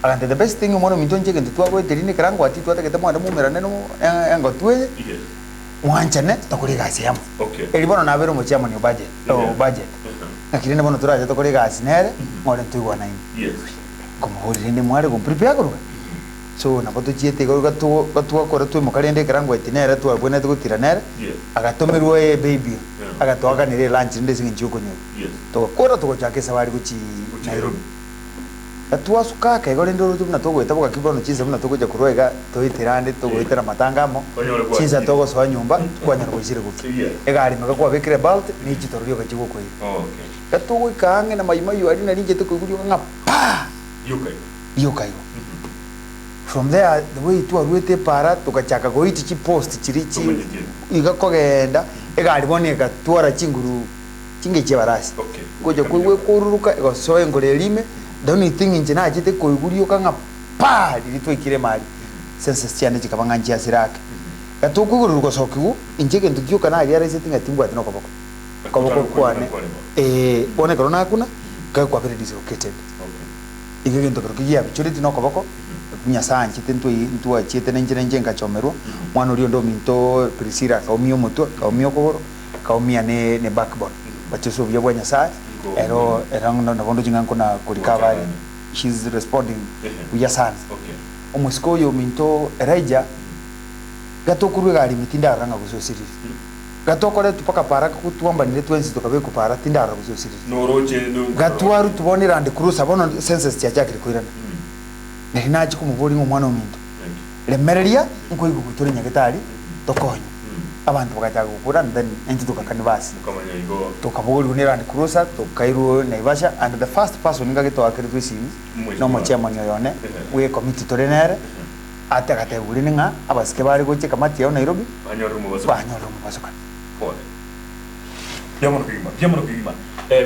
Agantebia the best thing omwana ominto inche egento twagoeteria na ekerangwati twatagete mwende moumerane no engotu eye, Yes. mwanchane tokore egasi amo. Okay. Erio bono nabeire omochairman o budget, o Yeah. budget. Ng'aki rende bono torache tokore egasi nere, ng'ore ntoigwanaine. Yes. Nkomoboria rende mware gomprepare koruga? So nabo tochiete igo iga to twakora twaimoka rende ekerangwati nere twabwenerete gotira nere, Yes. agatomerwa ebaby, Yeah. agatoakanera elunch rende ase eng'encho yokonyora. Yes. Togakora togochaka esabari gochii Gochia Nairobi. Gatwasuka ake igo rende oroche buna togoeta bogaki bono chinsa buna togocha korwa iga toetera ande togoetera amatanga amo, Onyore chinsa gwachire. togosoa nyomba kwanyora goisire gokia. Yes. Egari mega kwabekire ebelt ne chitoro rioka chigokoira. Okay. Gatogoika ang'e na Mai Mahiu aria nari nchete koigwa rioka ng'a paa! Rioka igo. Rioka igo. From there the way twaruete epaara togachaka goitia chipost chiria chi Tomanyeti. iga kogenda egari bono egatwara chinguru chingecho chi'ebarasi. Okay. Ngocha koigwa ekoruruka egosoa enkoro eria ime, the only thing inche nachete koigwa rioka ng'a paa! Riria twaikire emari, senses chiane chikaba ng'a nchiasire ake. Gatokoigorerwa gosokigwa, inche egento gioka narealiseti ng'a timbwati na okoboko. Okoboko kwane, eh, bono ekero nakuna, nkaigwa kwabere dislocated. Igo egento kerokio giabichoreti na okoboko, Nyasae anchete ntwai ntwachiete na inche na inche nkachomerwa, omwana oria onde ominto Priscilla akaumia omotwe, akaumia okogoro, akaumia ne ne backbone. But ase obuya bwa Nyasae, ero ero nabo ndoche ng'a nkona korecover are, she is responding buya sana. Omosike oyo ominto Elijah, gatokorwa egari ime tindarora ng'a gose osirire. Gatokoretwa mpaka para twambanire twensi tokabekwa para tindarora gose osirire. Noroche no Gatwarutwa bono eLand Cruiser bono senses chiachakire koirana. Nari nachia komoboria ng'a omwana ominto, remereria nkoigwa gotore nyagetari tokonye. Abanto bagachaka gokura and then naintwe togakania basi. Mukamanya igo. Tokabogorigwa ne Land Cruiser tokairwa Naivasha and the first person ngake twakeretwe esimi Omweshimiwa. na omochairman oyo one bwe ecommittee tore nere, ate agatebigwa rende ng'a abasike bare gochia ekamati yao Nairobi Banyorire omobasokano. banyorire omobasokano. Pole. Mbuya mono kegima, mbuya mono kegima. Eh.